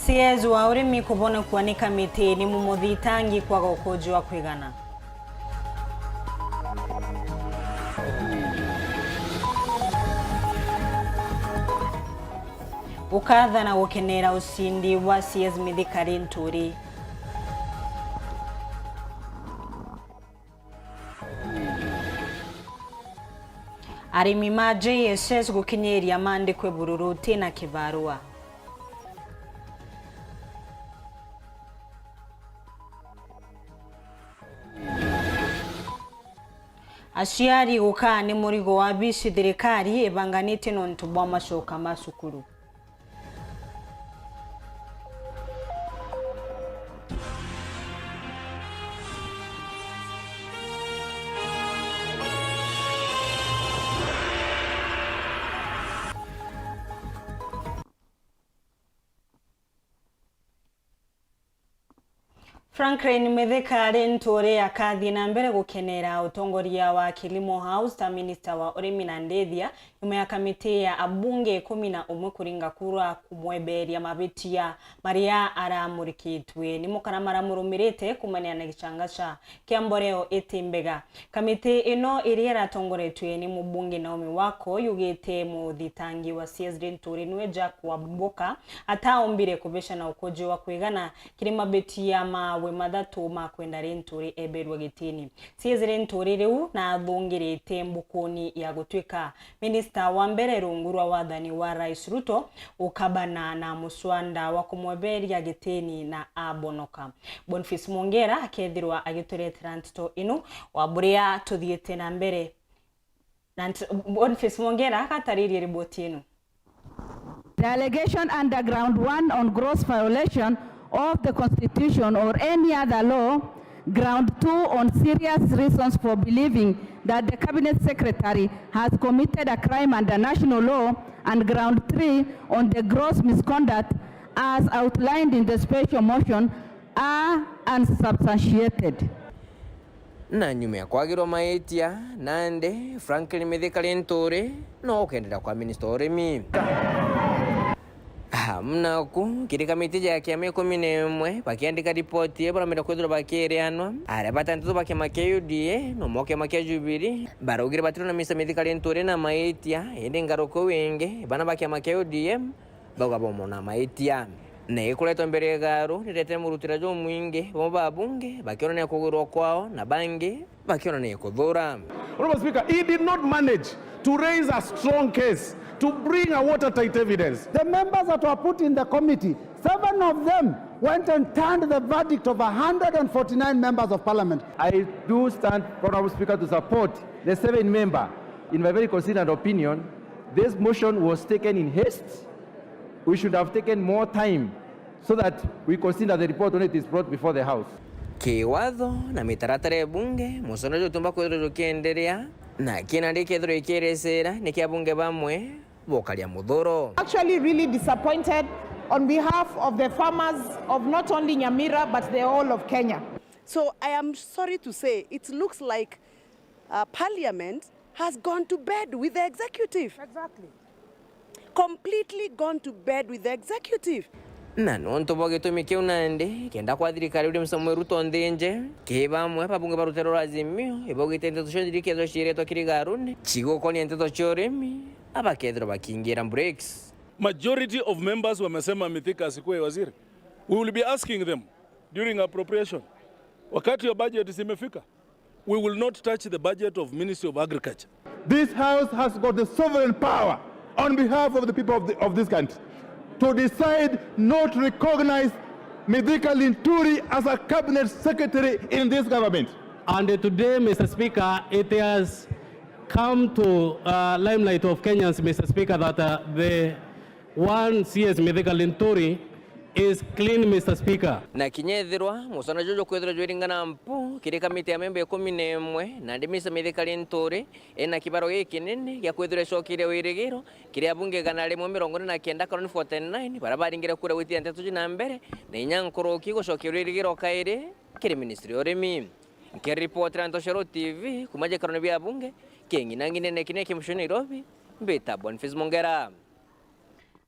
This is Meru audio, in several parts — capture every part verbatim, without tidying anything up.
C S wa urimi kubonekua ni kamiti ni mumuthitangi kwaga ukuji wa kwigana. Ukatha na gukenera ucindi wa C S Mithika Linturi. Arimi ma J S S gukinyiria maandikwe bururu ti na kibarua. Aciari gukaa ni murigo wa bici thirikari ibanganitie nontu bwa macoka ma cukuru. Franklin Mithika Linturi akathii na mbere gukenera utongoria wa Kilimo House ta minista wa urimi na ndithia, nyuma ya kamiti ya abunge ikumi na umwe kuringa kura kumweberia mabitia maria aramurikitwe ni mukana maramurumirite kuumania na gichangacha kia mboreo iti mbega. Kamiti ino iria iratongoretue ni mubunge Naomi Wako yugite muthitangi wa C S Linturi niwe Jack Wambuka ataumbire kubica na ukuji wa kwigana kiri mabitia mawe mathatu ma kwenda Linturi eberua gitini. C S Linturi riu nathungirite mbukuni ya gutuika minista wa mbere rungu rwa wathani wa Rais Ruto, ukabana na muswanda wa kumweberia gitini na abonoka. Boniface Mwongera akethirwa agituretera nteto inu, wa buria tuthiite na mbere. Na nte-, Boniface Mwongera agataririe riboti inu. The allegation under ground one on gross violation of the constitution or any other law, ground two on serious reasons for believing that the cabinet secretary has committed a crime under national law, and ground three on the gross misconduct as outlined in the special motion are unsubstantiated. Na nyuma ya kwagirwa maitia, nandi Franklin Mithika Linturi no ukenderea kwa minista wa urimi. Amnaku kiri kamiti ja kiama ikumi na imwe bakiandika ripoti ii, baromire kwithirwa bakirianwa aria batanthatu ba kiama kia U D A na umwe wa kiama kia Jubilee baraugire batirona minista Mithika Linturi na maitia, indi ngaruku wingi bana ba kiama kia O D M bauga baumona maitia. Na ikuretwa mbere ya igaru niretire murutira jumwingi, bamwe ba abunge bakionania kugwirwa kwao na bangi bakionania kuthura. Honorable Speaker, he did not manage to raise a strong case to bring a watertight evidence. The members that were put in the committee, seven of them went and turned the verdict of a hundred and forty-nine members of parliament. I do stand, Honorable Speaker, to support the seven member. In my very considered opinion, this motion was taken in haste. We should have taken more time so that we consider the report when it is brought before the House. Kiwatho na mitaratara ya bunge, musono jutumba kwithirwa jukienderea, na kina ndi kethirwa ikirecera ni kia bunge bamwe bokaria muthuro. Actually really disappointed on behalf of the farmers of not only Nyamira but the whole of Kenya. So I am sorry to say it looks like Uh, parliament has gone to bed with the executive. Exactly. Completely gone to bed with the executive. Na nontu bwa gitumi kiu nandi, kenda kwa thirikari William Samoei Ruto nthinje, ki bamwe babunge ba rutero rwa Azimio, ibaugite nteto cionthe iria ikethirwa ciiritwe kiri garuni, cigukonia nteto cia urimi, abakethirwa bakiingira brakes. Majority of members wamesema Mithika asikuwe waziri. We will be asking them during appropriation. Wakati wa budget zimefika, we will not touch the budget of Ministry of Agriculture. This House has got the sovereign power on behalf of the people of, the, of this country to decide not to recognize Mithika Linturi as a cabinet secretary in this government. And today, Mister Speaker, it has come to, uh, limelight of Kenyans, Mister Speaker, that, uh, the One C S Mithika Linturi is clean, Mister Speaker. Na kinya ethirwa musana juju kwithirwa jwiringana mpu kiri kamiti ya memba ikumi na imwe, nandi Mister Mithika Linturi ena kibaro gikinene gia kwithirwa ecokeire wirigiro kiri abunge igana rimwe mirongo ina na kenda kana ni forty nine, baria baringire kura gwitithia nteto ji na mbere, na inya nkuruki gucokia wirigiro kairi kiri ministry ya urimi. Nkiripotera Ntoshero T V kuma jikarone bia bunge, king'inang'inene kine kia mucii Nairobi, mbita Boniface Mongera.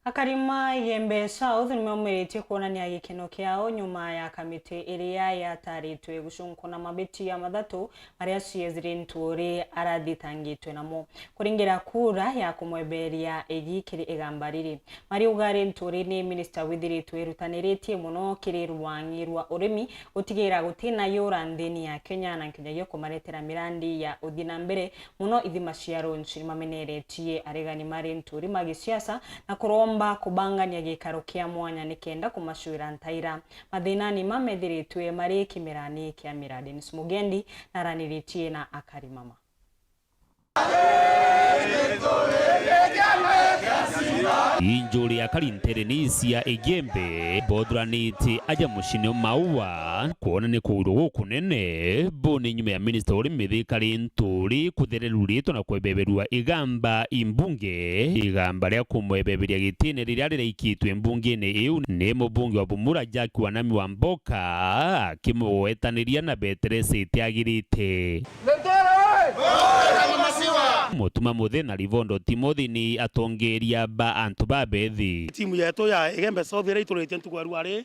Akari ma Igembe South nimaumiritie kwonania gikeno kiao nyuma ya kamiti iria yataritwe gucunkuna mabitia mathatu maria C S Linturi arathitangitwe namo. Kuringira kura ya kumweberia igi kiri igamba riri, Mariuga Linturi ni minista withiritwe irutaniritie mono kiri rwang'i rwa urimi, gutigira gutina yura nthini ya Kenya na nkinyagia kumaretera mirandi ya uthii na mbere mono ithima cia Ronchi. Nimameneretie aregani ma Linturi ma gisiasa na kuromba kubangania gikaro kia mwanya nikenda kumacwira ntaira mathinani mamethiritwe mari kimerani kia mira. Dennis Mugendi naraniritie na akari mama. Injuri ya Karintere ni cia Igembe, bothuranitie aja mucini Maua, kwona ni kuurwa gukunene, bo ni nyuma ya minista uri mithika Linturi kuthereruritwe na kwebeberua igamba imbunge, igamba ria kumwebeberia gitine riria riraikitwe mbungene iu ni mubunge wa Bumula Jack Wanami Wamboka, akimugwetaniria na Beteresi itiagirite. Mutuma Muthe na Rivondo Timothy ni atongeria ba antu ba bethi. Timu yetu ya Igembe South iria ituritie ntuku ya ruari,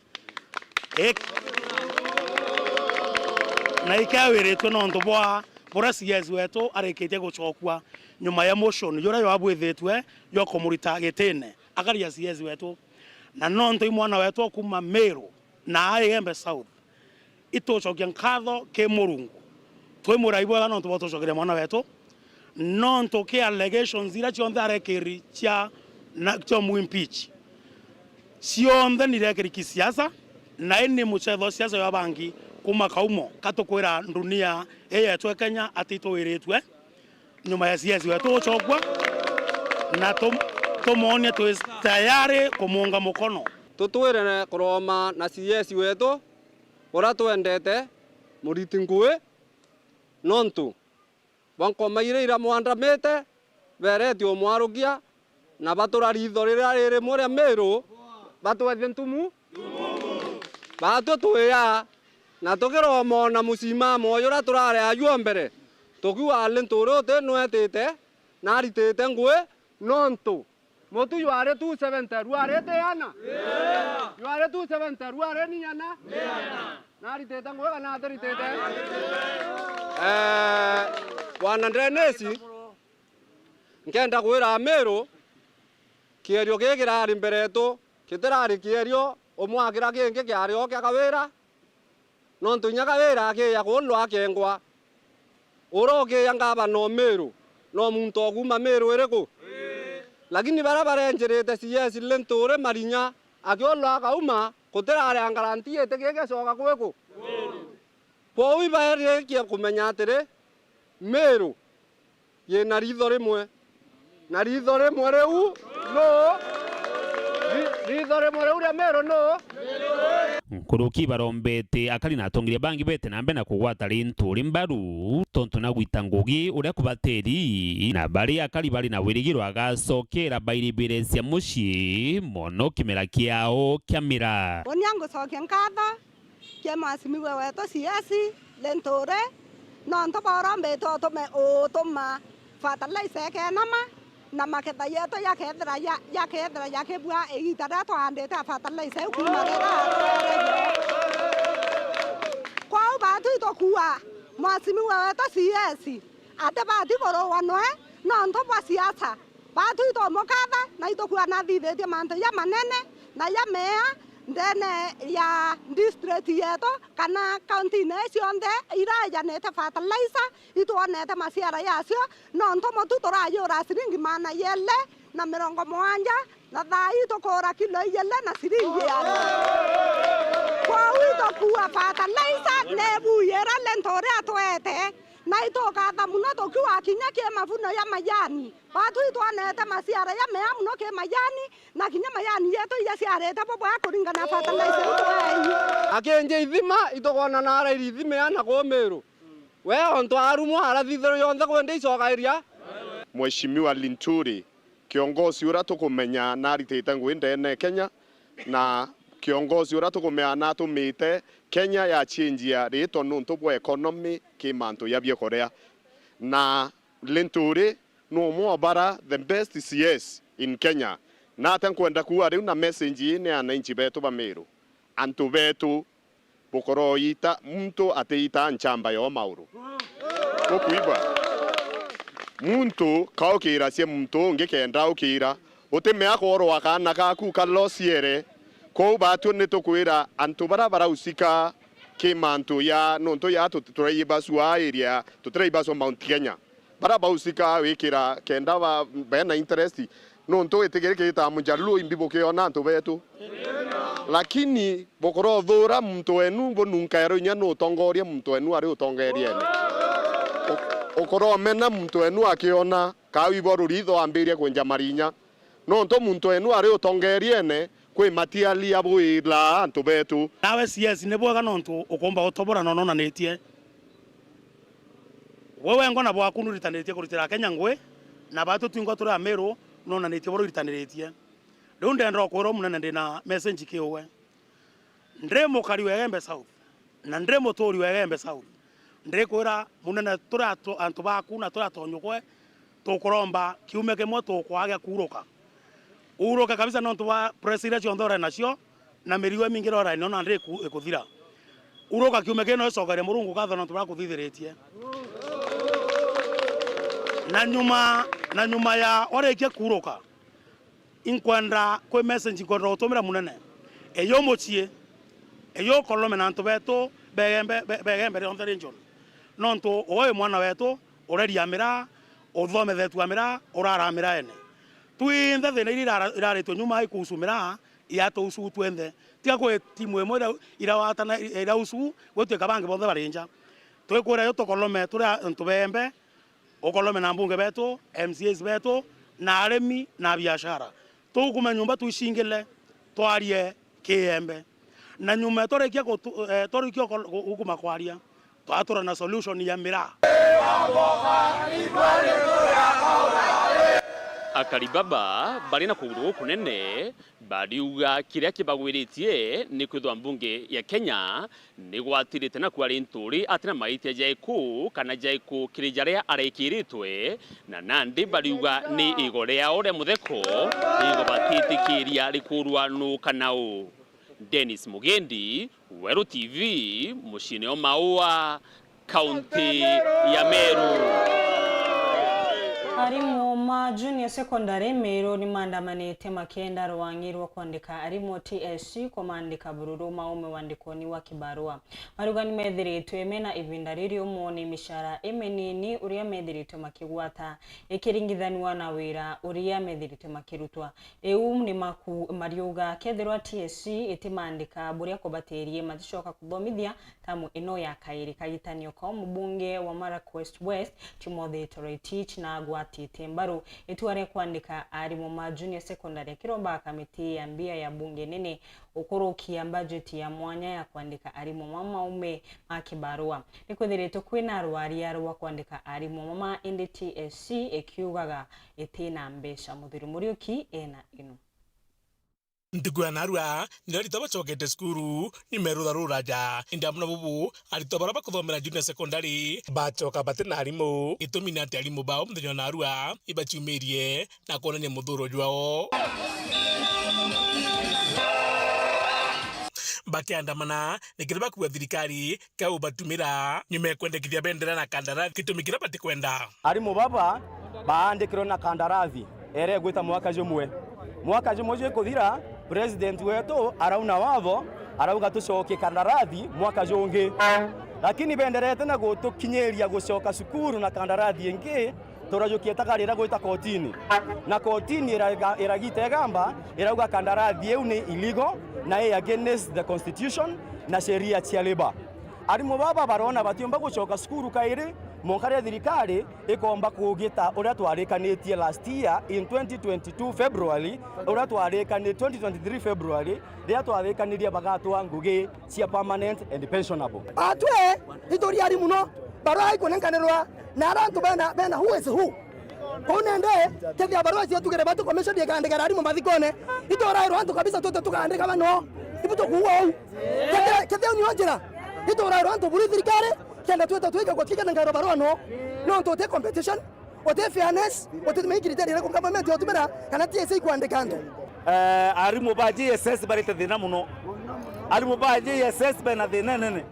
ik-, na ikewiritwe nontu bwa buria C S wetu arikitie gucokua nyuma ya motion juria jwabwithitwe jwa kumurita gitine akaria C S wetu, na nontu i mwana wetu o kuuma Meru na a Igembe South, itucokia nkatho ki Murungu. Twimwira ibwega nontu bwa utucokeria mwana wetu, nontu ki allegations iria cionthe arekiri cia, na, cia mu impeach, cionthe nirekiri kisiasa, na ini mucetho wa siasa ya bangi kuuma kaumo. Katukwira ndunia ii yetu e Kenya ati itwiritwe nyuma ya C S wetu gucokua, na tum-, tumwonie twi tayari kumuunga mukono. Tutwire kuroma na C S wetu uria twendete Muriti Ngui, nontu bwa nkoma iria iramwandamite, beretie umwarukia, na batura riitho riria ri rimwe ria Miru, batwethie ntumu. Baatwi twiya, na tukiromona musimamo juria turari ajuo mbere, tukiuga, Linturi uti nwetite na aritite ngui, nontu mutu jwari two seventy, ruari ti ana? Jwari two seventy, ruari ni ana? Na aritite ngui kana atiritite? Eh, Bwana Dennis, nkenda kwira Amiru, kierio giki kirari mbere yetu, gitirari kierio umwe akira kingi kiari o kia Kawira, nontu inya Kawira akiya kuundwa akengwa. Uria ukiya ngavana o Miru, no muntu o kuuma Miru iriku? Lakini baria barenjirite C S Linturi Marinya akiundwa akauma, gutirari a guarantee iti gigicoka kwiku? Kwou ibarikia kumenya atiri, Miru yina riitho rimwe, na riitho rimwe riu nu? Ri-, riitho rimwe riu ria Miru nu? Nkuruki barombete akari na atongeria bangi bete na mbere na kugwata Linturi mbaru, tontu na gwita ngugi uria kubateri, na bari akari bari na wirigiro agacokera bairibire cia mucii mono kimera kiao kia mira. Unia ngucokia nkatho kiri mwasimiwe wetu C S Linturi, nontu borombete utume, utuma fertilizer ikenama, na maketha yetu yakethira ya-, yakethira yakibua igiita riria twaandite fertilizer iu kuuma riria. Kwou baatwi tukua mwasimiwe wetu C S atibati kuruwa nwe nontu bwa siasa. Baatwi tumukatha na itukuona athithitie mantu jamanene na jamea ndene ya district yetu kana kauntine cionthe iraejanite fertilizer, itwonete maciara yacio, nontu mutu turajura ciringi maana jeli na mirongo mugwanja, na thaa ii tukura kilo ijili na ciringi igana. Kwou itukuua fertilizer ni bui iria Linturi atwete, na itukatha mono tukiuga kinya ki mavuno ja majani. Baatwi itwonete maciara jamea mono ki majani, na kinya majani jetu ijaciarite bubwega kuringana na fertilizer iu twaeirwe. Akinji ithima, itukwona na arairi ithima iana kuu Miru. We ontu arumwa, arathithirwe yonthe kwende icokairia. Mheshimiwa Linturi, kiongozi uria tukumenya naritite ngui ndene Kenya, na kiongozi uria tukumenya natumite Kenya yachenjia riitwa nuntu bwa economy ki mantu ja biakuria. Na Linturi ni umwe wa bara the best C S in Kenya. Nate nkwenda kuuga riu na message ii ni ananchi betu ba Meru. Antu betu, bukoroita, muntu atiita nchamba yo mauru. Bukwigua? Muntu kaukiracia muntu ungi kenda ukira, utimea kworwa kaana kaku kalosiere. Kwou batu ni tukwira antu bara barausika ki mantu ya, nontu ya tut-, turaibasua area, tutiraibasua Mount Kenya. Bara bausika wikira kenda ba, bena interest, nontu giti giri kiitaa Mujaluo imbi bukiona antu betu. Lakini bukurothuura muntu wenu bununkairwe inya nutongoria muntu wenu ari utongeriene. U-, ukuromena muntu wenu akiona, kau ibo ruritho ambiria kwenja marinya. Nontu muntu wenu ari utongeriene, kwi matiali abwira antu betu. Nawe C S ni bwega nontu ukumba utobora na nonanitie. We wengwa na bwaku nuritanitie kuritira Kenya ngui, na batu twingwa turi Amiru nonanitie buru iritaniritie. Riu ndenda ukwira munene ndina message ki uwe. Ndi mukari wa Igembe South, na ndi muturi wa Igembe South. Ndikwira munene, turi atu-, antu baku na turi atonyukwe, tukuromba kiumia kimwe tukwagia kuuruka. Uuruke kabisa nontu bwa pressure iria cionthe uri nacio, na mirigo imingi iri uri nayo nandi iku-, ikuthira. Uruka kiumia kii no icokerie Murungu nkatho nontu bwa kuthithiritie. Na nyuma, na nyuma ya warikia kuuruka, inkwenda kwi message nkwenda gutumira munene. Eyo mucii, eyo ukolome na antu betu begembe, be-, begembe rionthe region. Nontu uwe wi mwana wetu, ureria miraa, uthomethetue miraa, urara miraene. Twinthe thina iria irara-, iraritwe nyuma ikuusu miraa, iatuusu twenthe. Tiga kwi timu imwe ira-, irawatana, irausu, gwituika bangi bonthe bari nja. Twikwira yo tukolome turi antu beembe, ukolome na mbunge betu, M C As betu, na arimi, na biashara. Tugukume nyumba twicingile, twarie kiembe. Na nyuma twarikia gutu-, eh, twarikia uko-, gu-, gukuma kwaria, twatura na solution ya miraa. Akari baba bari na kuguru gukunene bariuga kiria kibagwiritie ni kwithwa mbunge ya Kenya nigwatirite na kwari nturi atina maitia jaiku kana jaiku kiri jaria arekiritwe, na nandi bariuga ni igo riao ria mutheko rigo batitikiria rikurwa nu kana u. Dennis Mugendi, Weru T V, muciine o Maua, kaunti ya Meru. Arimu ma Junior Secondary Meru ni maandamanite makienda rwang'i rwa kwandika arimu T S C kumandika bururu maume wandikoni wa kibarua. Mariuga ni methiritwe mena ibinda ririumu ni micara iminini uria methiritwe makigwata ikiringithanua na wira uria methiritwe makirutwa. Iu ni maku-, mariuga kethirwa T S C itimandika buria kubatirie maticoka kuthomithia tamu ino ya kairi. Kagitanio kau, mubunge wa Mara West West, Timothy Toroitich, na agwatite mbaru itua ria kwandika arimu ma junior secondary akiromba kamiti ya mbia ya bunge nene gukurukia mbajeti ya mwanya ya kwandika arimu ma maume ma kibarua. Nikwithiritwe kwina rwaria rwa kwandika arimu mama, indi T S C ikiugaga itina mbeca. Muthuri Muriuki ena ino. Ntuku ya narua, nirio aritwa bacokete cukuru, nyuma ya rutha ruraja. Indi amwe na bubu, aritwa baria bakuthomera junior secondary, bacoka bati na arimu. Gitumi ni ati arimu bao muthenya wa narua, ibaciumirie na kwonania muthuro jwao. Bakiandamana, nikenda bakuga thirikari, kau batumira, nyuma ya kwendekithia bendera na kandarathi, gitumi kiria batikwenda. Arimu baba baandikirwe na kandarathi ere gwita mwaka jumwe. Mwaka jumwe jwikuthira, president wetu arauna watho, arauga tucokie kandarathi mwaka jungi. Lakini benderete na gutukinyiria gucoka cukuru na kandarathi ingi, turajukia itaka riria gwita kotini. Na kotini iraga-, iragita igamba, irauga kandarathi iu ni illegal na i against the constitution na sheria cia labour. Arimu baba barona batiumba gucoka cukuru kairi, monka riria thirikari ikomba kugita uria twarikanitie last year in twenty twenty-two February, uria twarikani-, twenty twenty-three February, riria twarikanirie bagatwa ngugi cia permanent and pensionable. Atwe ituri arimu no barua ikunenkanirwa na ara antu bena, bena who is who. Kuu nende, kethia barua icio tugire batu commission ikandikira arimu mathikone, iturairwa antu kabisa tute tukandika bano. Ibu tukuuga uu. Kethia, kethia niyo njira, iturairwa antu buri thirikari, kenda twita twike gutwika na ngairo barua no. Nontu uti competition, uti fairness, uti maikirite rire ku government yotumira kana T S A ikwandika antu. Eh, arimu ba J S S barite thina muno. Arimu ba J S S bena thina nene.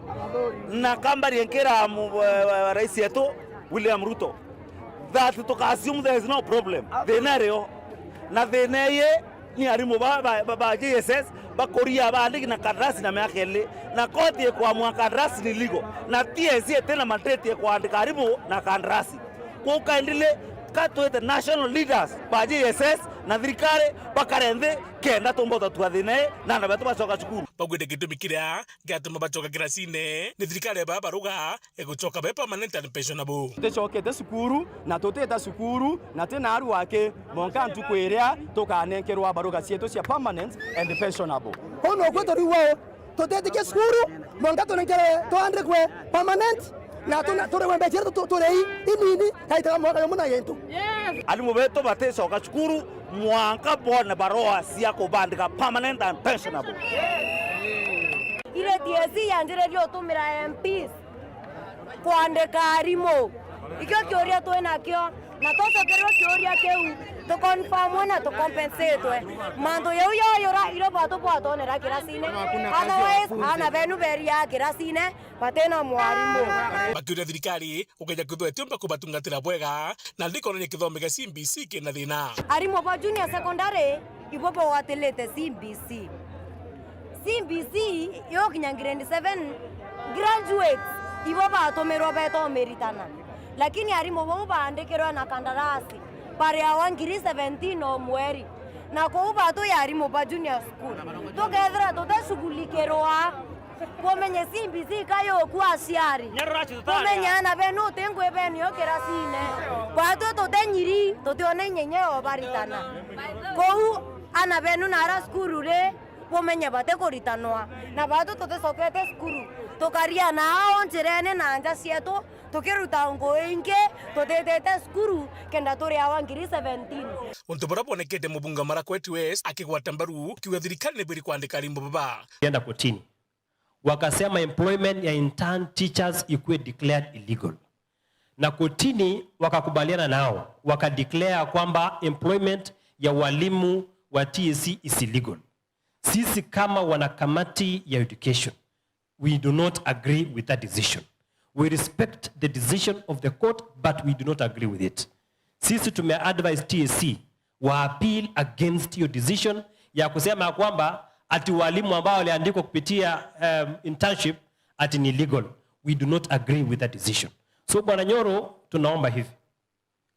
Na kambari nkira mu-, eh, rais yetu William Ruto that tuka assume there is no problem. Thina rio. Na thina ii ni arimu ba, ba, ba, ba J S S bakuria baandiki na kandarasi na miaka ili. Na koti ikwamua kandarasi ni legal. Na T S C itina mandate ya kuandika arimu na kandarasi. Kwou kaindili, ka twite national leaders ba J S S na thirikari bakare nthi kenda tumba gutatua thina ii na aana betu bacoka cukuru. Bagwite gitumi kiria giatuma bacoka kirasine ni thirikari baa baruga igucoka be permanent and pensionable. Tuticokete cukuru na tutite cukuru na ti naarua aki, monka ntuku iria tukanenkerwa baruga cietu cia permanent and pensionable. Uu nokuo turiuga uu. Tutetikia cukuru, mwanka tunenkere twandikwe permanent, na tuna-, turigwe mbeca iria tu-, turi i-, inini, kaitaga mwaka jumwe na gintu. Arimu betu baticoka cukuru, mwanka bone baroa cia kubandika permanent and pensionable. Ile T S C yanjiririe utumira M Ps kwandika arimu. Ikio kiuria twi nakio, na twacokererwe kiuria kiu, tuconfirmwe na tucompensatwe. Mantu jau joyura irio bwatu bwatonera kirasine. Otherwise, aana benu beria kirasine, batina mwarimu. Bakiuria thirikari ukeja kwithwa itiumba kubatungatira bwega, na ndikonania kithomo gia C B C kina thina. Arimu ba junior secondary, ibo bagwatirite C B C. C B C igukinya grade seven graduates, ibo batumirwa beta umiritana. Lakini arimu bau baandikirwe na kandarasi, bariawa ngiri seventeen o mweri. Na kwou batu ya arimu ba junior school, tukethira tutashughulikirwa. Bumenye C B C ka yukua aciari. Bumenye aana benu uti ngwi benio kirasine. Batu tutinyiri, tutiona inya inya yo baritana. Kwou aana benu nara cukuru ri, bumenye batikuritanwa. Na batu tuticokete cukuru, tukaria nao njirene na nja cietu, tukiruta ngugi ingi, tutitite cukuru, kenda turiawa ngiri seventeen. Untu buria bwonekete mubunge wa Marakwet West akigwata mbaru, akiuga thirikari nibwiri kwandika arimu baba. Kenda kotini. Wakasema employment ya intern teachers ikuwe declared illegal. Na kotini wakakubaliana nao, wakadeclare kwamba employment ya walimu wa T S C is illegal. Sisi kama wanakamati ya education, we do not agree with that decision. We respect the decision of the court, but we do not agree with it. Sisi tumeadvise T S C wa appeal against hiyo decision ya kusema ya kwamba ati walimu ambao waliandikwa kupitia, um, internship ati ni legal. We do not agree with that decision. So, Bwana Nyoro, tunaomba hivi,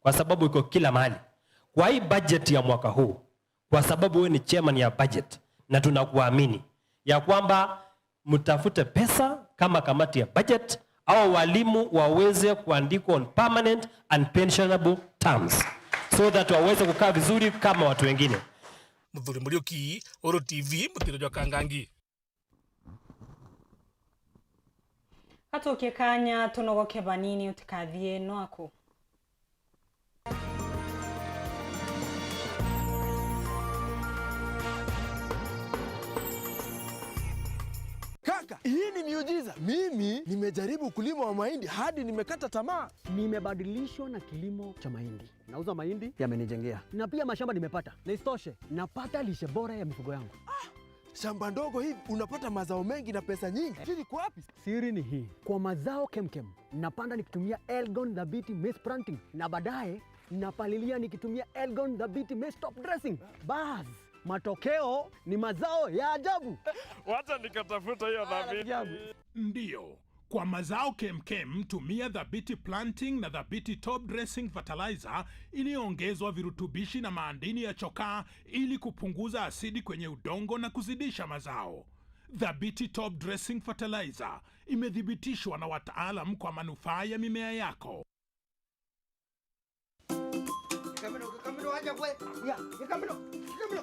kwa sababu iko kila mahali. Kwa hii budget ya mwaka huu, kwa sababu wewe ni chairman ya budget na tunakuamini ya kwamba mtafute pesa kama kamati ya budget, au walimu waweze kuandikwa on permanent and pensionable terms so that waweze kukaa vizuri kama watu wengine. Muthuri Muriuki, Uru T V, mutiro jwa Kangangi. Gatukie kanya tunogoke banini, utikathie nwaku. Kaka, hii ni miujiza. Mimi nimejaribu ukulima wa mahindi hadi nimekata tamaa. Nimebadilishwa na kilimo cha mahindi. Nauza mahindi, yamenijengea. Na pia mashamba nimepata. Na isitoshe, napata lishe bora ya mifugo yangu. Shamba ndogo hivi, unapata mazao mengi na pesa nyingi. Siri iko wapi? Siri ni hii. Kwa mazao kemkem, napanda nikitumia Elgon Dhabiti Maize Planting, na baadaye napalilia nikitumia Elgon Dhabiti Maize Top Dressing. Bas, matokeo ni mazao ya ajabu. Wacha nikatafuta hiyo Dhabiti. Ndio. Kwa mazao kemkem, tumia Dhabiti Planting na Dhabiti Top Dressing Fertilizer iliyoongezwa virutubishi na maandini ya chokaa ili kupunguza asidi kwenye udongo na kuzidisha mazao. Dhabiti Top Dressing Fertilizer imethibitishwa na wataalam kwa manufaa ya mimea yako. Gikambiro, gikambiro, aja gwe. Ya, gikambiro, gikambiro.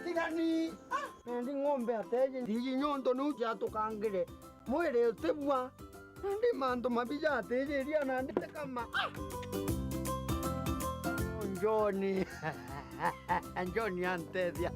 Tigani. Ah, ndi ng'ombe ateje. Ndiji nyonto nu jatukangire. Mwiri utibua. Ndi mantu mabi jatijiria na ndi kama. Ah! Njoni. Njoni antethia.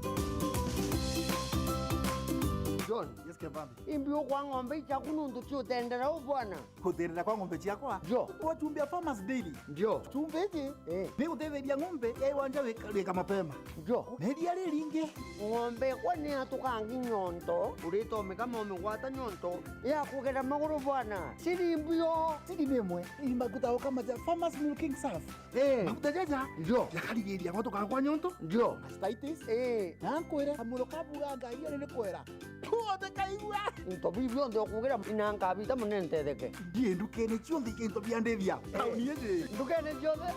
John. Yes, Kevambi. Imbi ukwa ng'ombe ichaku nuntu ciutendera u bwana? Kutendera kwa ng'ombe ciakwa? Ndio. Kwa chumbi ya Farmers Daily. Ndio. Chumbi iji, eh, ni utetheria ng'ombe ya iwanja wika, wika mapema. Ndio. Na iria riringi. Ng'ombe kwa ni atukangi nyonto, uritomika momigwata nyonto ya kugera maguru bwana. Siri mbio. Siri ni imwe. Ni maguta ukamaja Farmers Milking Surf. Eh. Maguta jaja. Ndio. Jakarigiria gwa tukagwa nyonto. Ndio. Mastitis. Eh. Na nkwire, kamuro kabuga ngai ari ni kwera. Tuothe kaigua. Into biu bionthe ukugira ina nkabita mune ntetheke. Ndie ndukene cionthe into bia ndithia. Eh. Tauni iji. Ndukene cionthe.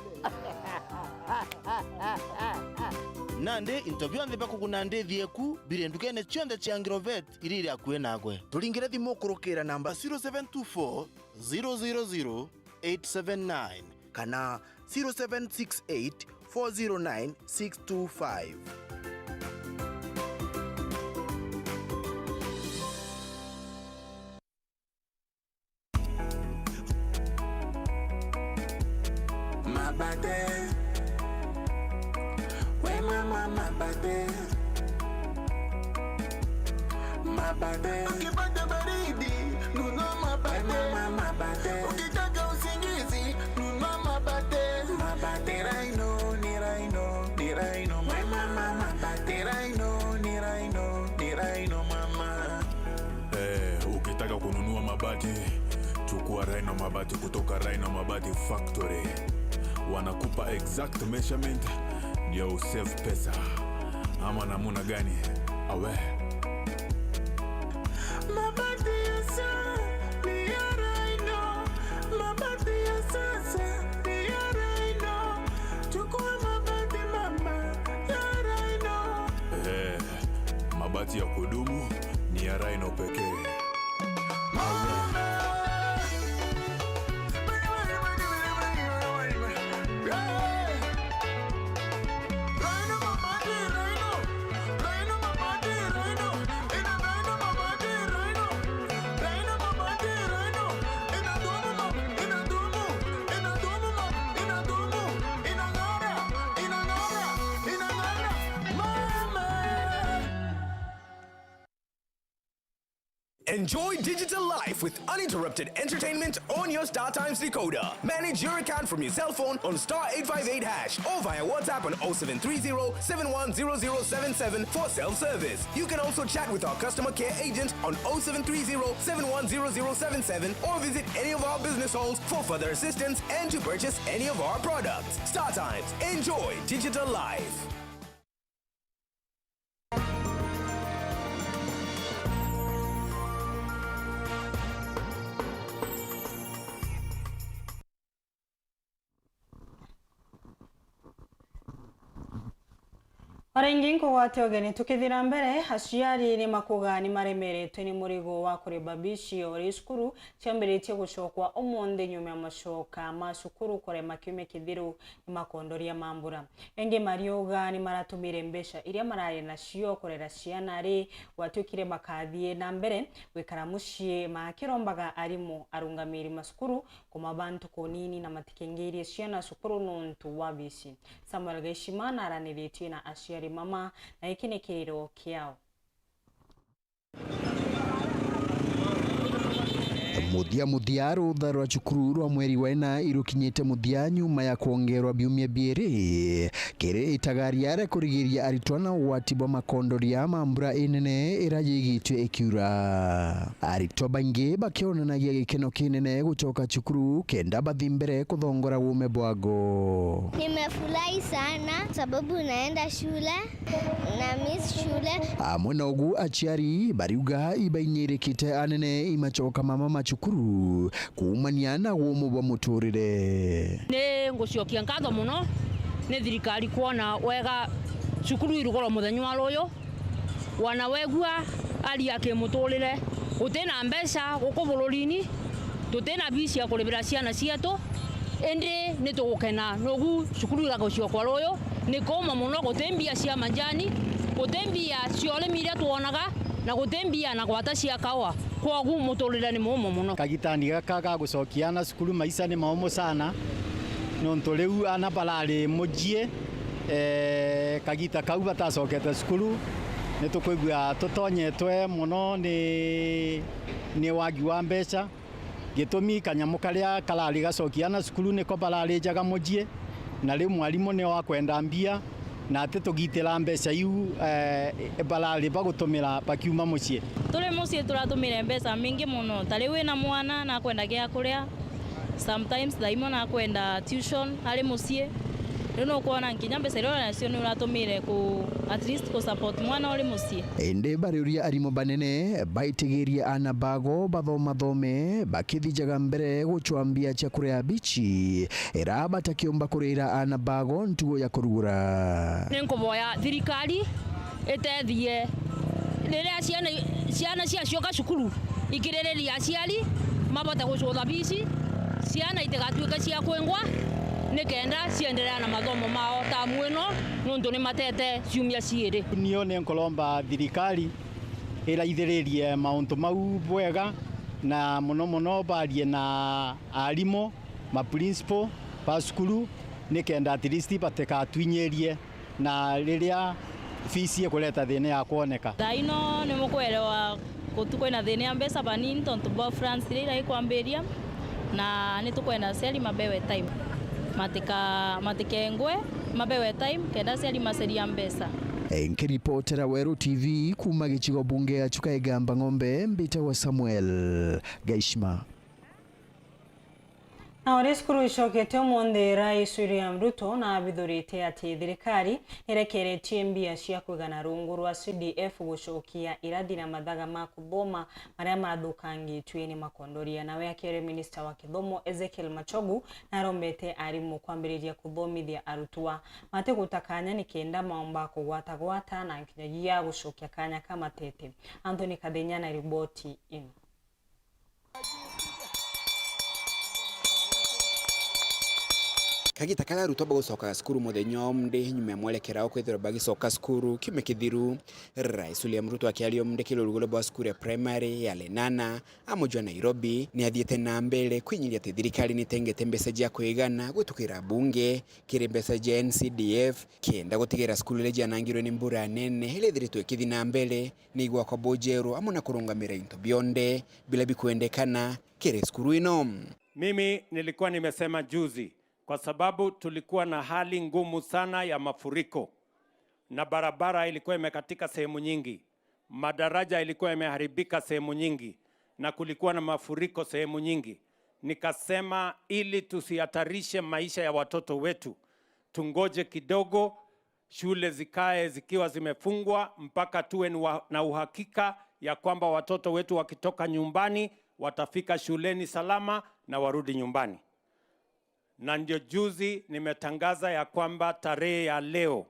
Nandi into bionthe bia kuguna ndithi eku biri ndukene cionthe cia Agrovet iria iri akui nagwe. Turingire thimu kurukira namba zero seven two four, zero zero zero, eight seven nine kana zero seven six eight, four zero nine, six two five. Mabate. We mama, mabate. Mabate. Ukipata baridi, nunua mabate. We mama, mabate. Ukitaka usingizi, nunua mabate. Mabate Rhino, ni Rhino, ni Rhino, mama. Mabate Rhino, ni Rhino, ni Rhino, mama. Eh, ukitaka kununua mabati, chukua Rhino Mabati kutoka Rhino Mabati Factory. Wanakupa exact measurement ndio usave pesa. Ama namuna gani? Awe. Mabati ya sa-, ni ya Rhino. Mabati ya sasa ni ya Rhino. Chukua mabati mama ya Rhino. Eh. Mabati ya kudumu ni ya Rhino pekee. Enjoy digital life with uninterrupted entertainment on your StarTimes decoder. Manage your account from your cell phone on star eight five eight hash or via WhatsApp on oh seven three zero, seven one zero zero seven seven for self-service. You can also chat with our customer care agent on oh seven three zero, seven one zero zero seven seven or visit any of our business halls for further assistance and to purchase any of our products. StarTimes. Enjoy digital life. O ringi nkugwate ugeni tukithira mbere, aciari ni makuga ni maremeretwe ni murigo wa kuriba bici o uria cukuru ciambiritie gucokwa umunthi nyuma ya macoka ma cukuru kurema kiumia kithiru ni makondoria ma mbura. Ingi mariuga ni maratumire mbeca iria marari nacio kurera ciana ri gwatuikire makathie na mbere gwikara mucii makirombaga arimu arungamiri ma cukuru kumaba ntuku nini na matikengirie ciana cukuru nontu wa bici. Samuel Gaishima naraniritie na aciari mama na iki ni kiriro kiao. Muthia muthia, rutha rwa cukuru rwa mweri wa ina irukinyite muthia nyuma ya kwongerwa biumia biiri kiri itagaria ria kurigiria aritwa na ugwati bwa makondoria ma mbura inene ira yigitwe ikiura. Aritwa baingi bakionanagia gikeno kinene gucoka cukuru kenda bathi mbere kuthongora uume bwago. Nimefurahi sana sababu naenda shule. Na miss shule. Amwe na ugu, aciari bariuga ibainyirikite anene imacoka mama ma cukuru kuumania na gumu bwa muturire. Ni ngucokia nkatho muno ni thirikari kwona wega cukuru irugorwa muthenya wa ruyu. Wana wegua aria kimuturire, guti na mbeca guku bururini, tuti na bici ya kuribira ciana cietu. Indi ni tugukena nugu cukuru igagucokwa ruyu. Ni kuuma muno, guti mbia cia majani, guti mbia cia urimi iria twonaga, na guti mbia na gwata cia kaua. Kwogu muturire ni muumu muno. Kagitani gaka ga gucokia ana cukuru, maisha ni maumu sana, nontu riu ana barari mucii, eh, kagita kau batacokete cukuru, Nitukwigua tutonyetwe mono ni, ni wagi wa mbeca. Gitumi kanyamu karia karari gacokia ana cukuru niko bararijaga mucii, na riu mwarimu nio akwenda mbia, na atitugitira mbeca iu, eh, barari bagutumira bakiuma mucii. Turi mucii turatumire mbeca mingi mono. Ta riu wina mwana nakwenda gia kuria, sometimes thaa imwe nakwenda tuition ari mucii. Riu nukwona nkinya mbeca iria uri nacio ni uratumire ku, at least ku support mwana uri mucii. Indi bariuria arimu banene baitigirie ana bago bathomathome, bakithijaga mbere gucwambia cia kuria bichi, ira batakiumba kurira ana bago ntugo ya kurugura. Ni nkuboya thirikari itethie riria ciana, ciana ciacioka cukuru, ikiririria aciari mabote gucutha bici, ciana itigatuike cia kwingwa, nikenda cienderea na mathomo mao tamu ino, nuntu ni matete ciumia ciiri. Nio ni nkuromba thirikari iraithiririe mauntu mau bwega, na mono mono barie na arimu, ma principal ba cukuru, nikenda at least batikatwinyirie na riria fees ikureta thina ya kwoneka. Thaa ino ni mukwerewa gutu kwina thina ya mbeca banini tontu bwa France iria iraikwambiria, na nitukwenda aciari mabewe time, matika-, matikengwe, mabewe time kenda aciari maceria mbeca. Nkiripotera Weru T V kuuma gicigo bunge ya Chuka Igamba Ng'ombe, mbitagwa Samuel Gaishima. Na uri cukuru icokete umunthi, Rais William Ruto nabithurite ati thirikari nirekeretie mbia cia kwigana rungu rwa C D F gucokia irathi na mathaga ma kuthoma maria mathukangitue ni makondoria. Nawe akiaria, minista wa kithomo Ezekiel Machogu narombete arimu kwambiriria kuthomithia arutwa matiguta kanya nikenda maomba kugwatagwata na nkinyagia gucokia kanya ka matete. Anthony Kathinya na riboti ino. Kagita karia arutwa bagucokaga cukuru muthenya umndi nyuma ya mwerekera wa kwithirwa bagicoka cukuru kiumia kithiru, Rais William Ruto akiaria umndi kiri rugurio bwa cukuru ya primary ya Lenana, a muji wa Nairobi, ni athiite na mbere kwinyiria ati thirikari ni itengete mbeca cia kwigana gwitukira bunge kiri mbeca cia N C D F, kenda gutigira cukuru iria cianangirwe ni mbura nene iria ithiritwe ikithi na mbere ni igwakwa bujeru amwe na kurungamira into bionthe biria bikwendekana kiri cukuru ino. Mimi nilikuwa nimesema juzi, kwa sababu tulikuwa na hali ngumu sana ya mafuriko, na barabara ilikuwa imekatika sehemu nyingi, madaraja ilikuwa imeharibika sehemu nyingi, na kulikuwa na mafuriko sehemu nyingi. Nikasema, ili tusihatarishe maisha ya watoto wetu, tungoje kidogo, shule zikae zikiwa zimefungwa mpaka tuwe ni wa-, na uhakika ya kwamba watoto wetu wakitoka nyumbani watafika shuleni salama na warudi nyumbani. Na ndio juzi nimetangaza ya kwamba tarehe ya leo,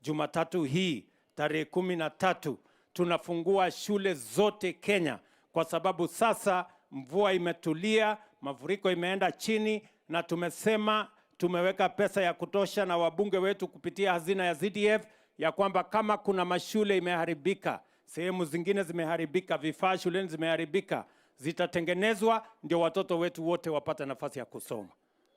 Jumatatu hii, tarehe kumi na tatu, tunafungua shule zote Kenya, kwa sababu sasa mvua imetulia, mafuriko imeenda chini, na tumesema tumeweka pesa ya kutosha na wabunge wetu kupitia hazina ya C D F ya kwamba kama kuna mashule imeharibika, sehemu zingine zimeharibika, vifaa shuleni zimeharibika, zitatengenezwa ndio watoto wetu wote wapate nafasi ya kusoma.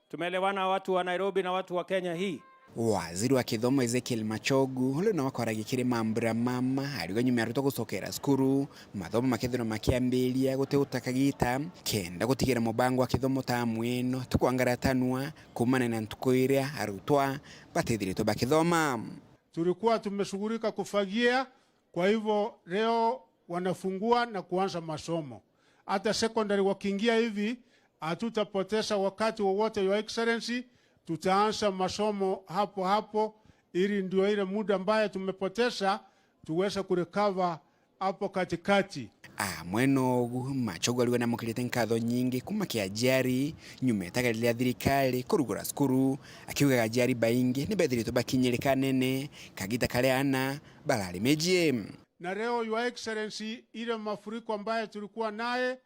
Tumeelewana, watu wa Nairobi na watu wa Kenya hii? Waziri wa kithomo Ezekiel Machogu, uria nawe akwaragia kiri mambura mama, ariuga nyuma ya arutwa gucokera cukuru, mathomo makethirwa makiambiria guti guta kagita, kenda gutigira mubango wa kithomo tamu ino ti kwangaratanua kuumania na ntuku iria arutwa batithiritwe bakithoma. Tulikuwa tumeshughulika kufagia, kwa hivyo leo wanafungua na kuanza masomo. Hata secondary wakiingia hivi, hatutapoteza wakati wowote, Your Excellency, tutaanza masomo hapo hapo, ili ndio ile muda ambaye tumepoteza tuweze kurecover hapo katikati. Amwe nogu, Machogu ariuga namukirite nkatho nyingi kuuma ki aciari nyuma itagarire ya thirikari kurugura cukuru, akiugaga aciari baingi ni bethiritwe bakinyirika nene kagita karia ana barari mijii. Na leo, Your Excellency, ile mafuriko ambaye tulikuwa naye,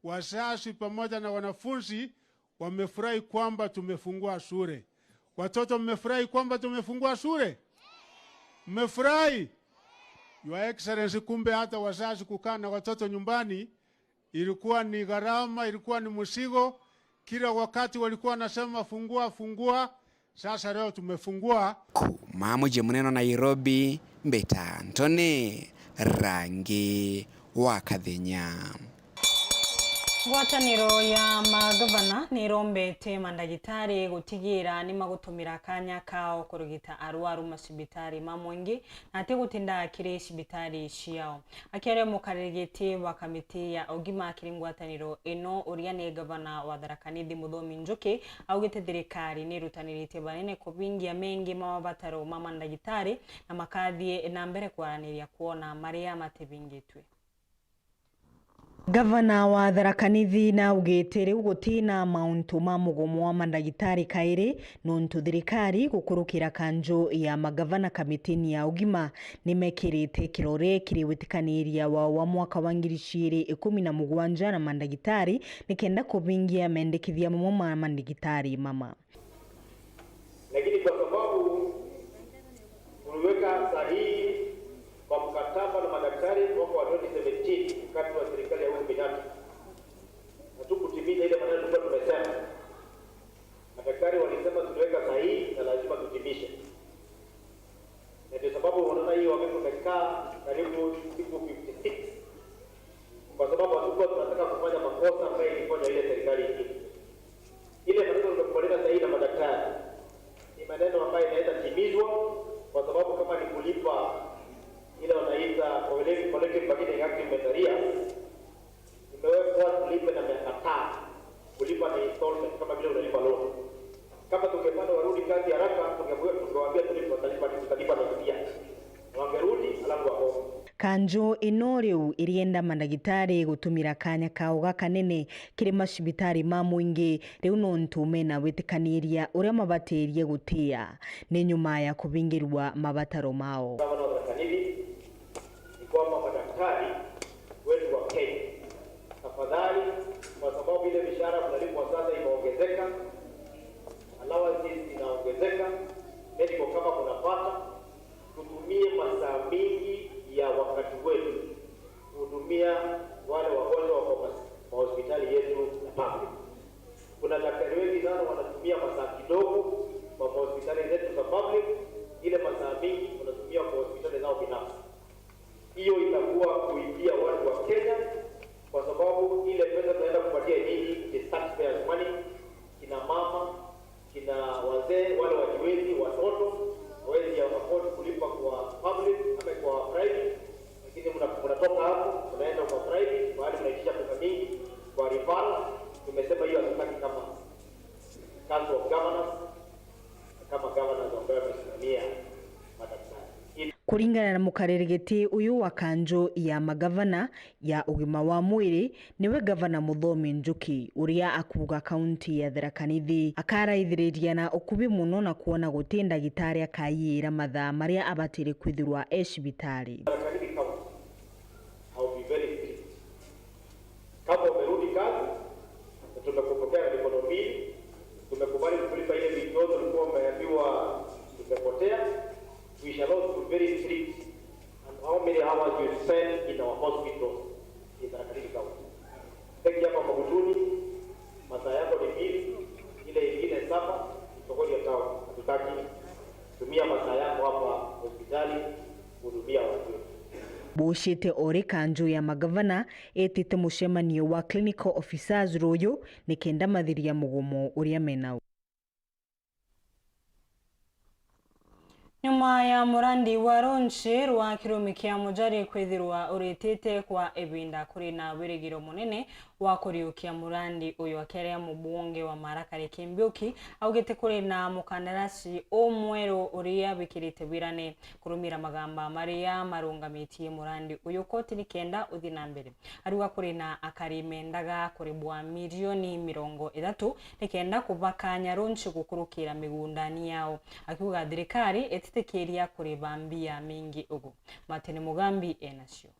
wazazi pamoja na wanafunzi wamefurahi kwamba tumefungua shule. Watoto, mmefurahi kwamba tumefungua shule? Mmefurahi? Your Excellency, kumbe hata wazazi kukaa na watoto nyumbani ilikuwa ni gharama, ilikuwa ni mzigo. Kila wakati walikuwa wanasema, "Fungua, fungua." Sasa leo tumefungua. Kuuma muji munene wa Nairobi, mbita Anthony Rangi wa Kathenya. Ngwataniro ya magavana nirombete mandagitari gutigira nimagutumira kanya kao kurigita arwaru macibitari ma mwingi na ati gutinda kiri cibitari ciao. Akiaria mukariri giti wa kamiti ya ugima kiri ngwataniro ino, uria ni gavana wa Tharaka Nithi Muthomi Njuki, augite thirikari nirutanirite banene kubingia mengi ma mabataro ma mandagitari na makathie na mbere kwaraniria kwona maria matibingitwe. Gavana wa Tharaka Nithi naugite riu gutina mauntu ma mugomo wa mandagitari kairi, nontu thirikari gukurukira kanju ya magavana kamitini ya ugima nimekirite kirore kiri witikaniria wao wa mwaka wa ngiri ciiri ikumi na mugwanja na mandagitari, nikenda kubingia mendekithia mamwe ma mandagitari mama. Lakini kwa sababu tuliweka sahihi kwa mkataba na madaktari mwaka wa twenty seventeen, wakati wa serikali ya Uhuru Kenyatta, hatukutimiza ile maneno tulikuwa tumesema. Madaktari walisema tuliweka sahihi na lazima tutimishe. Na ndio sababu unaona hii wakati tumekaa karibu siku fifty six, kwa sababu hatukuwa tunataka kufanya makosa ambayo ilifanywa ile serikali ingine. Ile maneno tumekubaliana sahihi na madaktari ni maneno ambayo inaweza timizwa, kwa sababu kama ni kulipa ile wanaita collective, collective bargaining agreement arrears, imewekwa tulipe na miaka tano, kulipa na installment kama vile unalipa loan. Kama tungepata warudi kazi haraka, tungewaambia tulipe, watalipa, tutalipa nusu pia. Wangerudi, alafu wako. Kanju ino riu irienda mandagitari gutumira kanya kao gakanene kiri macibitari ma mwingi, riu nontu mena witikaniria uria mabatirie gutia ni nyuma ya kubingirua mabataro mao. Gavana wa Tharaka Nithi, ni kwamba madaktari wetu wa Kenya, tafadhali, kwa sababu ile mishahara mnalipwa sasa imeongezeka, allowances inaongezeka, medical cover mnapata, tutumie masaa mingi ya wakati wetu kuhudumia wale wagonjwa wako mas-, mahospitali yetu ya public. Kuna daktari wengi sana wanatumia masaa kidogo kwa mahospitali zetu za public, ile masaa mingi wanatumia kwa hospitali zao binafsi. Hiyo itakuwa kuibia watu wa Kenya, kwa sababu ile pesa tunaenda kupatia nyinyi, it is taxpayers' money. Kina mama, kina wazee, wale wajiwezi, watoto, hawezi ya afford kulipa kwa public ama kwa private, lakini mna-, mnatoka hapo, mnaenda kwa private, mahali mnaitisha pesa mingi, kwa referral. Tumesema hiyo hatutaki kama Council of Governors, kama governors ambayo wamesimamia madaktari. Kuringana na mukariri giti uyu wa kanju ya magavana ya ugima wa mwiri, niwe Gavana Muthomi Njuki, uria akuuga kaunti ya Tharaka Nithi akaraithiriria na ukubi mono na kwona guti ndagitari akaiira mathaa maria abatire kwithirwa e cibitari. Tharaka Nithi County, I'll be very strict. Kama umerudi kazi, na tumekupokea na mikono mbili, tumekubali kukulipa ile wiki yote ulikuwa umeambiwa tumepotea, we shall also be very strict on how many hours you spend in our hospitals in Tharaka Nithi County. Take hapa Magutuni, masaa yako ni mbili, ile ingine saba, Chogoria Town. Hatutaki tumia masaa yako hapa hospitali kuhudumia watu wetu. Bucite ori kanju ya magavana etite mucemanio wa clinical officers ruyu nikenda mathiria mugomo uria menau. Nyuma ya murandi wa runchi rwa kirumi kia Mujari kwithirwa uritite kwa ibinda, kuri na wirigiro munene wa kuriukia murandi uyu, akiaria mubunge wa Marakare Kimbiuki augite kuri na mukandarasi umweru uria bikirite wirane kurumira magamba maria marungamitie murandi uyu koti nikenda uthie na mbere. Ariuga kuri na akari mendaga kuribwa mirioni mirongo ithatu nikenda kubakanya runchi gukurukira migundani yao, akiuga thirikari ititikiria kuriba mbia mingi ugu. Martin Mugambi enacio.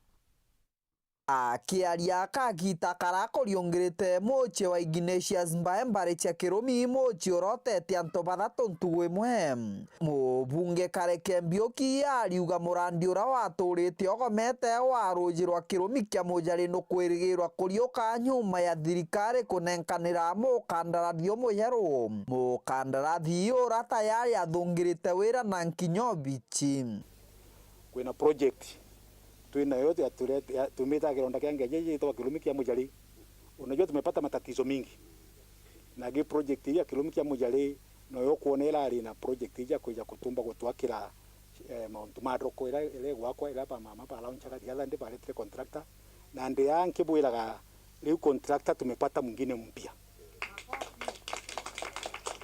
Akiaria kagita kara kuriungirite mucii wa Ignatius Mbae mbari cia Kirumi, mucii urotete antu bathatu ntugu imwe. Mubunge Kareke Mbiuki ariuga murandi uria waturite ugomete wa ruuji rwa Kirumi kia Mujari nukwirigirwa kuriuka nyuma ya thirikari kunenkanira mukandarathi umweru. Mukandarathi uria tayari athungirite wira na nkinya obici. Kwina project Twinayo ya ture-, ya tumita kironda kia ngeje gitagwa Kirumi kia Mujari. Unajua tumepata matatizo mingi. Na gi project hii ya Kirumi kia Mujari, noyo kuona irari na project hii ya kwija kutumba gutwakira, eh, mauntu ma thoko ira, ira igwakwa, ira ba mama ba launchaga the other day, baretire contractor. Na ndi aa nkibwiraga, riu contractor tumepata mwingine mpya.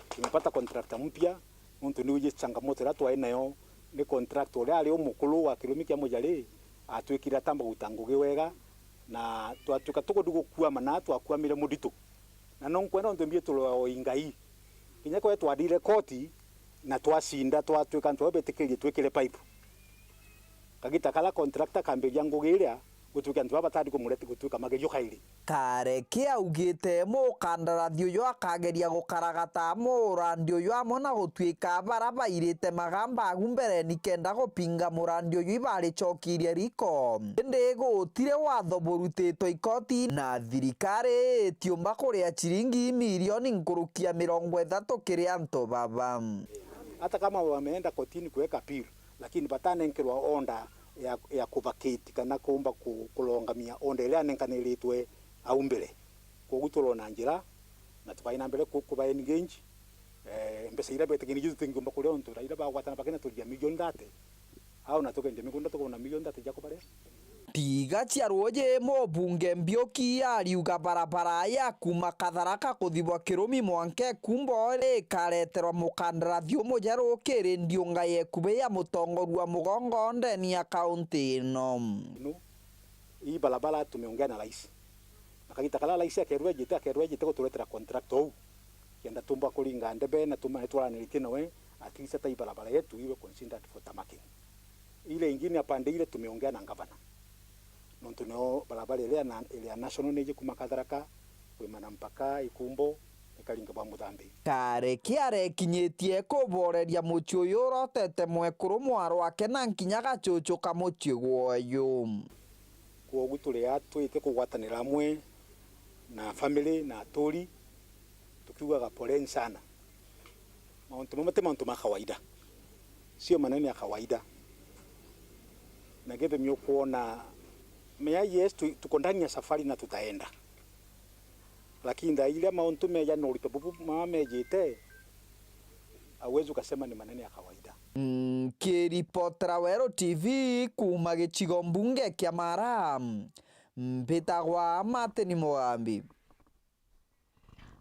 Tumepata contractor mpya, nontu ni ujie changamoto iria twai nayo, ni contractor uria ari umukuru wa Kirumi kia Mujari, atwikire atamba guta ngugi wega, na twatuika tukuthi gukuama na twakuamire muritu. Na no nkwenda untu mbiturwa o ingai. Kinya kwe twathire koti na twacinda, twatuika antu bau betikirie twikire pipe. Kagita kara contractor kambiria ngugi iria, gutuika antu baba batari kumurete gutuika magerio kairi. Kareke augite mukandarathi uyu akageria gukaragata murandi uyu amwe na gutuika bara bairite magamba agu mbereni kenda gupinga murandi uyu ibaricokirie riko. Indi gutire watho burutitwe ikoti na thirikari itiumba kuria ciringi milioni nkuruki ya mirongo ithatu kiri antu baba. Hata kama wameenda kotini kuweka appeal, lakini batanenkerwa order ya, ya kuvacate kana kuumba ku-, kulongamia order iria yanenkaniritwe au mbere. Kwogu turona njira na tukai na mbere ku-, kuba engage, eh, mbeca iria betigini ju tutingiumba kuria untu raira bagwatana bakina turia milioni thate. Au na tukendia migunda tukona milioni thate ja kubaria. Tiga cia ruuji, mubunge Mbiuki ariuga barabara ya kuuma Katharaka kuthibwa Kirumi mwanka Ikumbo ikareterwa mukandarathi umujeru kiri ndiunga ya ikubi ya mutongoria wa mugongo ndeni ya kaunti ino. Ino, ii barabara tumeongea na rais. Na kagita karia rais akerwa ejite, akerwa ejite guturetera contractor uu. Kenda tumba kuringa ndebe na tumane twaraniritie nawe, at least hata hii barabara yetu iwe considered for tarmac. Ile ingine ya pande ile tumeongea na gavana. Nontu nio barabara ile ya na-, ile ya national ni iji kuma Katharaka, kwimana mpaka Ikumbo, ikaringa bwa Muthambi. Kareke arekinyitie kuboreria mucii uyu urotete mwekuru mwarwake na nkinya gacucu ka mucii gwoyu. Kwogu turi aa twite kugwatanira amwe na family na aturi, tukiugaga poleni sana. Mauntu mamwe ti mauntu ma kawaida, sio maneno ya kawaida. Na githimi ukwona, mea, yes, tu-, tuko ndani ya safari na tutaenda. Lakini thaa iria mauntu meja na urito bubu mama mejite, hauwezi ukasema ni maneno ya kawaida. Nkiripotera Weru T V kuuma gicigo mbunge kia Mara, mbitagwa Martin Mugambi.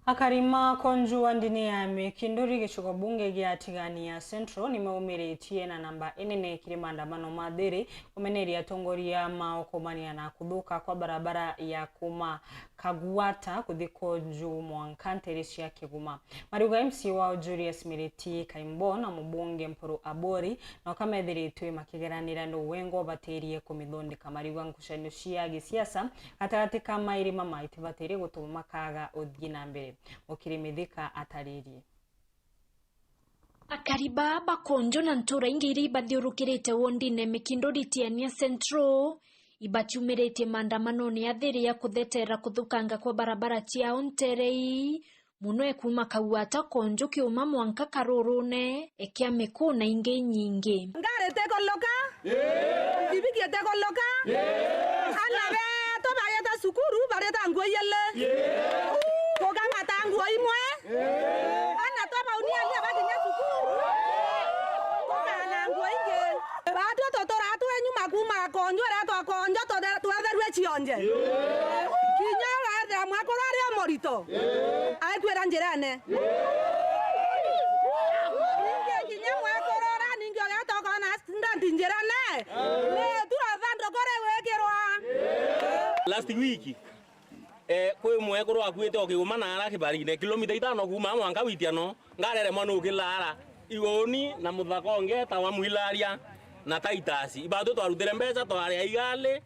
Akari ma Konju wa ndini ya Mikinduri gicigo bunge gia Tigania Central nimaumiritie na namba inene kiri maandamano ma thiri kumeneria atongoria mao kuumania na kuthuka kwa barabara ya kuuma Kagwata kuthi Konju mwanka nteere cia Kiguma. Mariuga M C wao Julius Miriti Kaimbo na mubunge Mpuru Aburi nao kamethiritwe makigeranira ni wengwa batirie kumithondeka. Mariuga ngucanio cia gisiasa gatagati ka mairi mama itibatirie gutuma makaga uthii na mbere. Mukiri Mithika ataririe. Akari baa ba Konjo na ntura ingi iria ibathiurukirite wondine Mikinduri Tigania Central ibatiumiritie maandamanone ya thiri ya kuthetera kuthukanga kwa barabara ciao nteere ii, muno e kuuma Kagwata Konjo kiuma mwanka Karurune, e kia Miku na ingi inyingi. Ngari tikuluka, thibiki itikuluka, ana betu bageta cukuru bareta nguo iele, kukamata nguo imwe, ana twa bauni alia bakinya cukuru, kukana nguo ingi. Batwi tuturaa twi nyuma kuuma Konjo, riria twa Konjo tuthe-, twetherue cionje. Kinya wethira mwekuru ari o murito, aikwira njirene. Ningi kinya mwekuru ura ningi ugeta ukona accident njirene, ni turo thandukuri gwikirwa. Last week, Eh, kwi mwekuru akuite o kiuma na ara kibarine, kilomita itano kuuma mwanka Witiano, ngareremwa nukilaara. Iguni na muthaka ungi etawa Mwilaria na Titus. Ibatwi twarutire mbeca, twaria igali,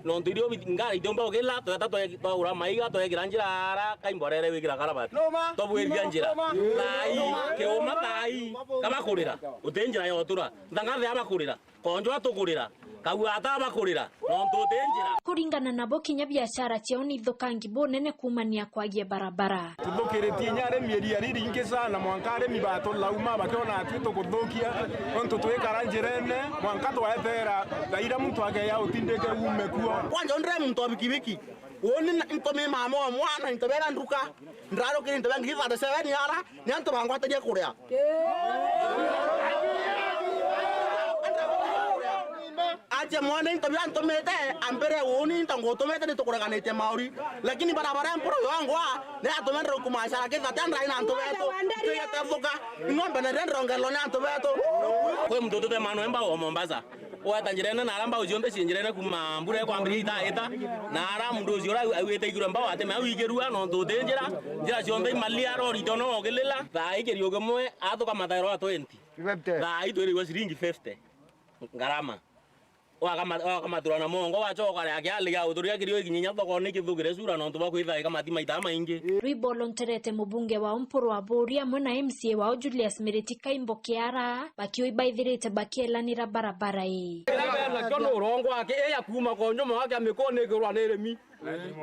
Nontu irio bi-, ngari itiumba gukila, tweta twe-, twagura maiga, twekira njira ara, kaimborere wikira karabati. Noma. Twabwiria njira. Noma. Thai, kiuma thai, kama kurira. Uti njira ya utura. Nthangathe aba kurira. Konjwa tukurira. Kagwata aba kurira. Nontu uti njira. Kuringana nabo, kinya biashara ciao ni ithukangi bunene kuumania kwagia barabara. Tuthukiritie inya arimi eria riringi sana, mwanka arimi batulauma bakiona atwi tukuthukia, nontu twikara njirene, mwanka twaeteera thaira muntu akeya utindike uume kuo. Kwanja undire muntu wa bikibiki, uuni na-, ntumi mama wa mwana, into bera nduka, ndrarukire into bia ngiri thirty-seven ara, ni antu bangwatagia kuria. Aje mwene into bia ntumite, ambire uuni into ngutumite ni tukureganitie mauri. Lakini barabara ya Mpuru yongwa, ni atumendere kumashara kithate ndai na antu betu. Tugetebuka, ing'ombe na ndire ndongererwa ni antu betu. Kwi muntu utute mano emba wa Mombasa. Weta njirene na aramba ucionthe ci njirene kuma mbura ekwambiria itaita. Na ara muntu ucio ura auite iguru mbao ateme au ikirua nontu uti njira. Njira cionthe imalia rori tono ogilila. Thaa ikiriuge mwe atuka mathairo a twenty. Thaa itwirigwa ciringi fifty. Ngarama. Wakama-, wakamatura na mongo, wacoka ria kiali gia uturia kirio ikinyinya thoko ni kithugire cura nontu bwa kwithaika mati maita maingi. Rwimbo lonterete mubunge wao Mpuru Aburi amwe na M C A wao Julius Miriti Kaimbo Kiara, bakiuga ibaithirite bakielanira barabara ii. Kiria bena kio ni urongo aki, iya kuuma konjo mwaka mikoni ikirwa ni irimi.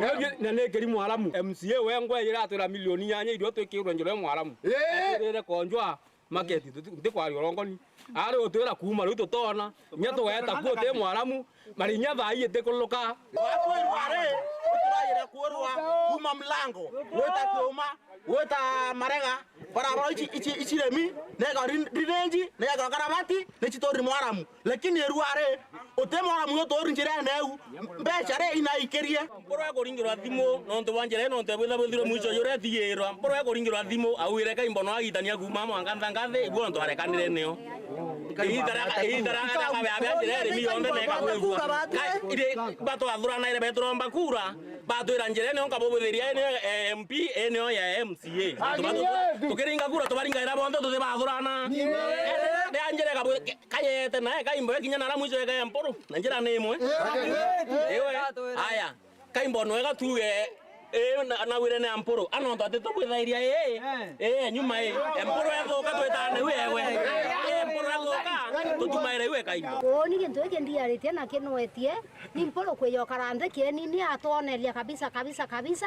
Na, na ni kiri mwaramu. M C A wengwa iratwira milioni inyanya irio twikirwe njira ya mwaramu. Ii. Atwirire konjwa. Market, tuti, tuti kwaria urongoni. Ari utwira kuuma riu tutona, inya tugeta kuo ti mwaramu, marinya thaa ii itikuluka. Watwirwa ri, uturaire kwirwa, kuuma mlango, gwita kiuma, gwita marega, barabara ici, ici, ici remi, nega ri-, drainage, nega karabati, ni cituri mwaramu. Lakini irua ri, uti mwaramu uturi njirene eu, mbeca ri inaikirie. Mpuru ekuringirwa thimu, nontu bwa njira ii, nontu ebwitha bwithirwe mwicho juria tigirwa. Mpuru ekuringirwa thimu, auire Kaimbo no agitania kuuma mwanka nthangathi, igwe nontu arekanire nio. Igita ria, igita ria, ria kabea bia njira iri mi yonthe na ikabwithua. Ka-, iri, batwathuranaire beturomba kura, batwira njira ii nio nkabubwithiria, ii nio ya M P, ii nio ya M C A. Tuba-, tukiringa kura, tubaringaira bonthe, tutibathurana. Ria njira ikabwi-, kayete nae Kaimbo ekinya nara mwicho eke Mpuru, na njira ni imwe. Iwe, aya, Kaimbo nwega tuge, ii, na, nawire ni Mpuru, anontu ati tubwithairia ii, ii, nyuma ii, Mpuru ethuka twitane wi ewe. Ii, Mpuru ethuka, tutumaire iwe Kaimbo. Uuni gintu giki ndiaritie na kinwetie, ni Mpuru kwiyo kara nthi kieni, ni atwoneria kabisa, kabisa, kabisa.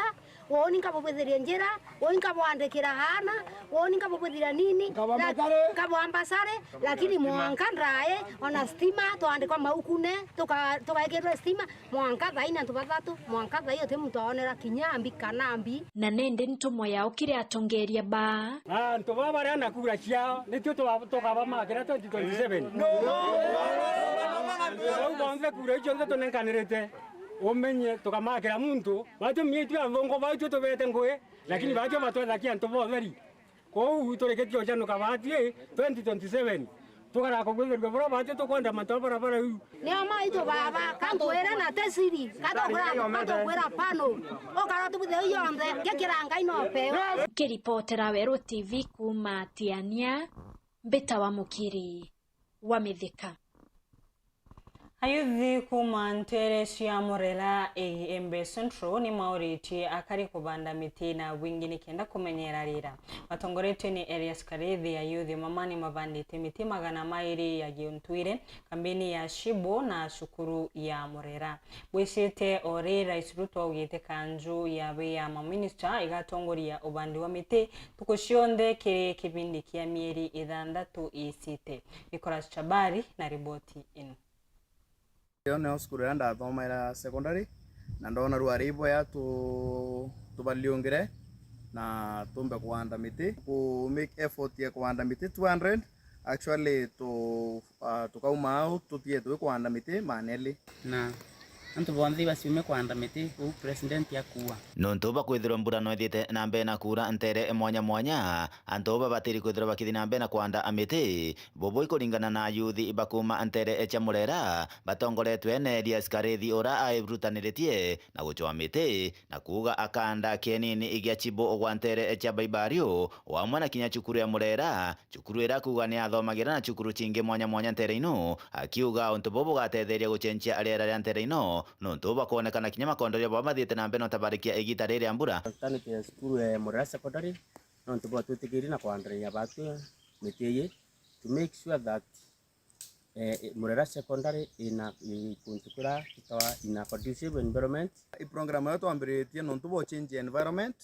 Uuni nkabubwithiria njira, uuni nkabwandikira aana, uuni nkabubwithiria nini, nkabwa mbasari, lakini mwanka ndai, ona stima, twandikwa maukune, tuka-, tugaikirwe stima, mwanka thaai ni antu bathatu, mwanka thaai uti muntu aonera kinya mbi kana mbi. Na nindi ntumwa yao kiri atongeria baa. Na antu baa baria na kura ciao, nitio tuga-, tukabamakira twenty twenty-seven. Bau bonthe kura icio cionthe tunenkanirite, umenye tukamakira muntu, batio miitu ya nthongo, batio tubete ngui, lakini batio batwethakia antu ba utheri. Kwou turikitie ucanuka baati twenty twenty-seven, tukaraa kugwithirua buria baati tukwenda mantu a barabara iu. Nio maitu baba, kangwire na tesiri, katokwira, katokwira pano, ukara tubithe iu yonthe, ngikira Ngai no peo. Kiripotera Weru T V kuuma Tiania, mbita wa Mukiri wa Mithika. Ayuthi kuuma nteere cia Murera, Igembe Central, ni mauritie akari kubanda miti na bwingi nikenda kumenyera riera. Matongoretue ni Elias Karithi, ayuthi mama ni mabandite miti magana mairi ya giuntwire, kambini ya Shibo na cukuru ya Murera. Bwicite o ri Rais Ruto augite kanju yawe ya maminista igatongoria ubandi wa miti ntuku cionthe kiri kibindi kia mieri ithanthatu iicite. Nicholas Chabari na riboti ino. Iyo nio cukuru iria ndathomaira secondary, na ndona rwari iboya tu-, tubaliungire na tumbe kuanda miti, ku make effort ya kuanda miti two hundred, actually tu-, ah, tukauma au tuthie twi kuanda miti maneli. Na antu bonthe ibaciume kuanda miti kuu president akuua. Nontu bwa kwithirwa mbura no ithiite na mbere na kuura nteere mwanya mwanya, antu babatiri kwithirwa bakithi na mbere na kuanda miti. Bobo ikuringana na ayuthi ba kuuma nteere cia Murera, batongoretwe ni Elias Karithi ura airutaniritie na gucwa miti, na kuuga akanda kienini gia Chibo gwa nteere cia Baibario, o amwe na kinya cukuru ya Murera, cukuru iria akuuga ni athomagira na cukuru cingi mwanya mwanya nteere ino, akiuga untu bubu bugatetheria gucenjia riera ria nteere ino, nontu bakwonekana kinya makondoria baba mathiite na mbere na utabarikia igita riri ria mbura. Alternative ya cukuru ya Murera Secondary, nontu bwatwitikirie na kwandereria batu miti iyi to make sure that, eh, Murera Secondary ina, i kuntu kuria itawa in a conducive environment. I program iria twambiritie nontu bwa change environment,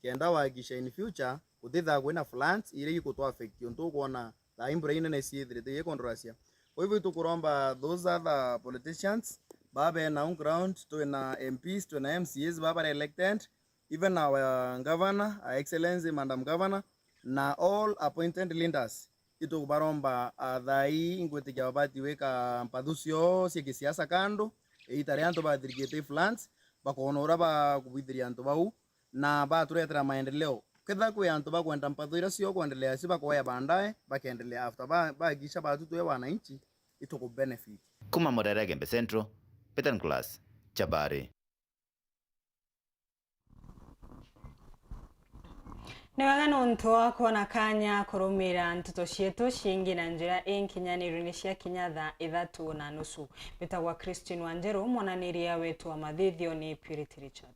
kenda wahakikisha in future gutithaa kwina floods iria igutwa affect, untu ukwona thaa ii mbura inene ciithirite igikondoracia. Kwa hivyo itukuromba those other politicians baba bena on ground, twina M Ps, twina M C As baba bare elected, even our governor, Her Excellency Madam Governor, na all appointed leaders, itukubaromba, ah, thaa ii ingwitikia babati gwika mpathu cio cia kisiasa kando, iita ria antu bathirikite floods, bakona uria bakubwithiria antu bau, na baturetera maendeleo. Kethira kwi antu bakwenda mpatho iria cio kwendelea cio bakoya baadaye, bakendelea after ba, bahakikisha batu twe wananchi, ituku benefit. Kuma Murere Igembe Central, Peter Nicholas, Chabari. Ni wega nontu wa kwona kanya kurumira nteto cietu ciingi na njira inkinyaniru ni ciakinya thaa ithatu na nusu. Mbitagwa Christine Wanjiru, mwananiria wetu wa mathithio ni Purity Richard.